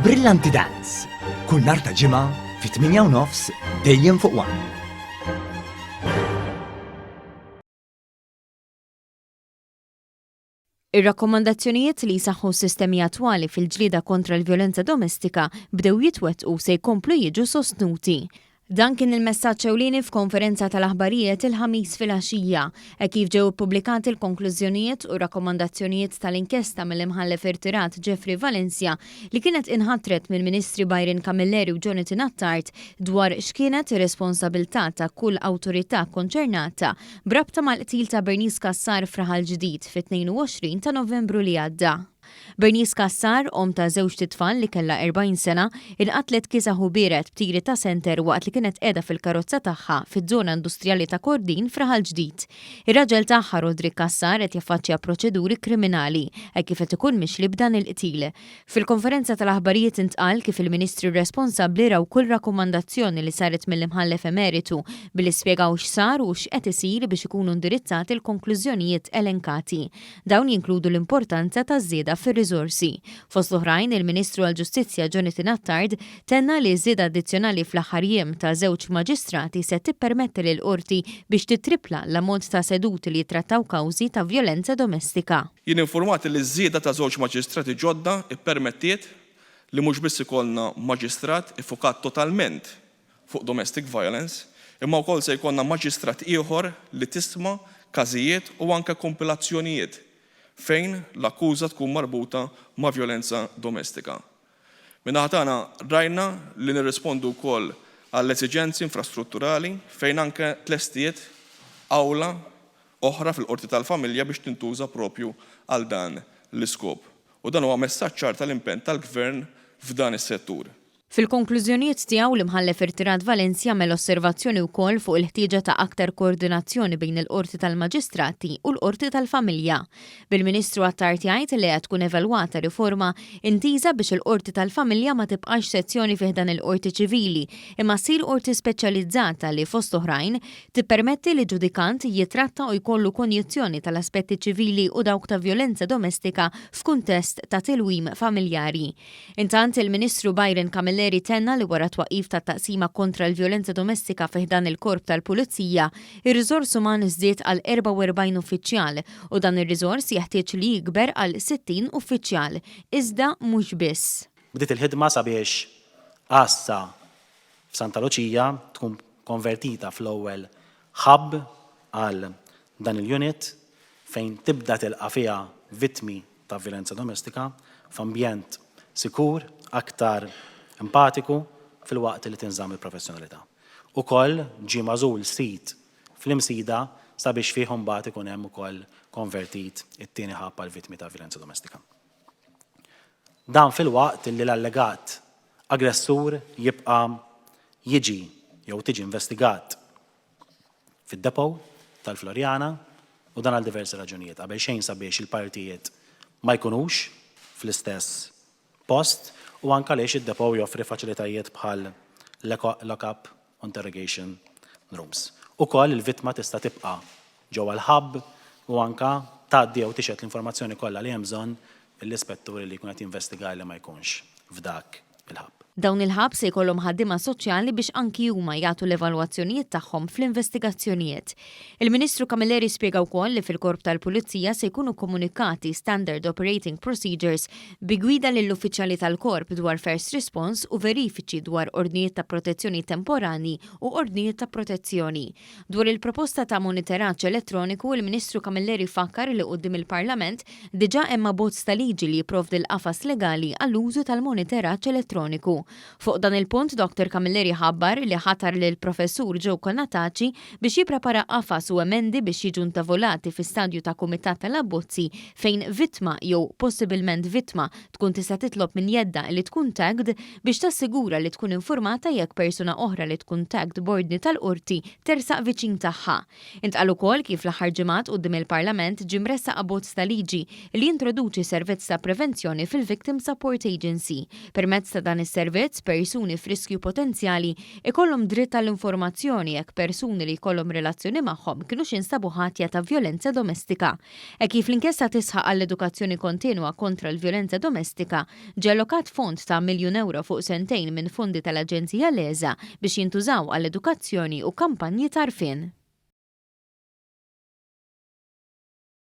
Brillanti Dance, kull nhar ta' Ġimgħa fit-8 u nofs dejjem fuq One. Ir-rakkomandazzjonijiet li jsaħħu s-sistemi attwali fil-ġlieda kontra l-vjolenza domestika bdew jitwettqu u se jkomplu jiġu sostnuti. Dan kien il-messaġġ ewlieni f'konferenza tal-aħbarijiet il-Ħamis filgħaxija, hekk kif ġew ippubblikati l-konklużjonijiet u r-rakkomandazzjonijiet tal-inkjesta mill-Imħallef irtirat Jeffrey Valencia li kienet inħatret mill-Ministri Byron Camilleri u Jonathan Attard dwar x'kienet ir-responsabilità ta' kull awtorità kkonċernata b'rabta mal-qtil ta' Bernice Cassar f'Raħal Ġdid fit-22 ta' Novembru li għadda. Bernice Cassar, omm ta' żewġt itfal li kellha 40 sena, inqatlet kiesaħ u biered b'tiri ta' senter waqt li kienet qiegħda fil-karozza tagħha fiż-żona industrijali ta' Kordin f'Raħal Ġdid. Ir-raġel tagħha Roderick Cassar qed jaffaċċja proċeduri kriminali hekk kif qed ikun mixli b'dan il-qtil. Fil-konferenza tal-aħbarijiet intqal kif il-Ministri responsabbli raw kull rakkomandazzjoni li saret mill-Imħallef Emeritu billi spjegaw x'sar u x'qed isir biex ikunu indirizzati l-konklużjonijiet elenkati. Dawn jinkludu l-importanza taż-żieda fir-riżorsi. Fost l-oħrajn, il-Ministru għall-Ġustizzja Jonathan Attard tenna li ż-żieda addizzjonali fl-aħħar jiem ta' żewġ maġistrati se tippermetti lill-Qorti biex tittrippla l-ammont ta' seduti li jittrattaw kawżi ta' vjolenza domestika. Jien infurmat li ż-żieda ta' żewġ maġistrati ġodda ppermettiet li mhux biss ikollna maġistrat iffukat totalment fuq domestic violence, imma wkoll se jkollna maġistrat ieħor li tisma' każijiet u anke kompilazzjonijiet fejn l-akkuża tkun marbuta ma' vjolenza domestika. Min-naħa tagħna rajna li nirrispondu wkoll għall-esiġenzi infrastrutturali fejn anke tlestiet awla oħra fil-Qorti tal-Familja biex tintuża proprju għal dan l-iskop. U dan huwa messaġġ ċar tal-impenn tal-Gvern f'dan is-settur. Fil-konklużjonijiet tiegħu, l-Imħallef irtirat Valencia għamel osservazzjoni wkoll fuq il-ħtieġa ta' aktar koordinazzjoni bejn il-Qorti tal-Maġistrati u l-Qorti tal-Familja. Bil-Ministru Attard jgħid li qed tkun evalwata riforma intiża biex il-Qorti tal-Familja ma tibqax sezzjoni fi ħdan il-Qorti Ċivili imma ssir qorti speċjalizzata li fost oħrajn tippermetti li ġudikant jittratta u jkollu konjizzjoni tal-aspetti ċivili u dawk ta' vjolenza domestika f'kuntest ta' tilwim familjari. Intant, il-Ministru Byron Camilleri tenna li wara t-twaqqif tat-taqsima kontra l-vjolenza domestika fi ħdan il-Korp tal-Pulizija, ir-riżors uman żdied għal 44 uffiċjal u dan ir-riżors jeħtieġ li jikber għal 60 uffiċjal, iżda mhux biss. Bdiet il-ħidma sabiex għassa f'Santa Luċija tkun konvertita fl-ewwel hub għal dan il-unit fejn tibda tilqa' fiha vittmi ta' vjolenza domestika f'ambjent sikur, aktar empatiku filwaqt li tinżamm il-professjonalità. Ukoll ġie magħżul sit fl-Imsida sabiex fih imbagħad ikun hemm ukoll konvertit it-tieni hub għall-vittmi ta' vjolenza domestika. Dan filwaqt li l-allegat aggressur jibqa' jiġi jew tiġi investigat fid-depot tal-Floriana u dan għal diversi raġunijiet. Qabel xejn sabiex il-partijiet ma jkunux fl-istess post u anke għaliex id-depot joffri faċilitajiet bħal lock-up u interrogation rooms. Ukoll il-vittma tista' tibqa' ġewwa l-hub u anke tgħaddi jew tixhed l-informazzjoni kollha li hemm bżonn lill-ispettur li jkun qed jinvestiga li ma jkunx f'dak il-hub. Dawn il-hubs se jkollhom ħaddiema soċjali biex anki huma jagħtu l-evalwazzjonijiet tagħhom fl-investigazzjonijiet. Il-Ministru Camilleri spjega wkoll li fil-Korp tal-Pulizija se jkunu kkomunikati Standard Operating Procedures bi gwida lill-uffiċjali tal-Korp dwar first response u verifiċi dwar ordnijiet ta' protezzjoni temporanji u ordnijiet ta' protezzjoni. Dwar il-proposta ta' moniteraġġ elettroniku, il-Ministru Camilleri fakkar li quddiem il-Parlament diġà hemm abbozz ta' liġi li jipprovdi l-qafas legali għall-użu tal-moniteraġġ elettroniku. Fuq dan il-punt, Dottor Camilleri ħabbar li ħatar lill-Professur Joe Conataci biex jipprepara qafas u emendi biex jiġu ntavolati fi stadju ta' kumitat tal-abbozzi fejn vittma jew possibilment vittma tkun tista' titlob minn jeddha li tkun tagged biex tassigura li tkun infurmata jekk persuna oħra li tkun tagged b'ordni tal-qorti tersaq viċin tagħha. Intqal ukoll kif fl-aħħar ġimgħat quddiem il-Parlament ġie mressaq abbozz ta' liġi li jintroduċi servizz ta' prevenzjoni fil-Victim Support Agency. Permezz ta' dan is-servizz, is-servizz, persuni f'riskju potenzjali ikollhom dritt għall-informazzjoni jekk persuni li jkollhom relazzjoni magħhom kinux instabu ħatja ta' vjolenza domestika. Hekk kif l-inkjesta tisħaq għall-edukazzjoni kontinwa kontra l-vjolenza domestika, ġie allokat fond ta' 1 miljun euro fuq sentejn minn fondi tal-Aġenzija LESA biex jintużaw għall-edukazzjoni u kampanji t'għarfien.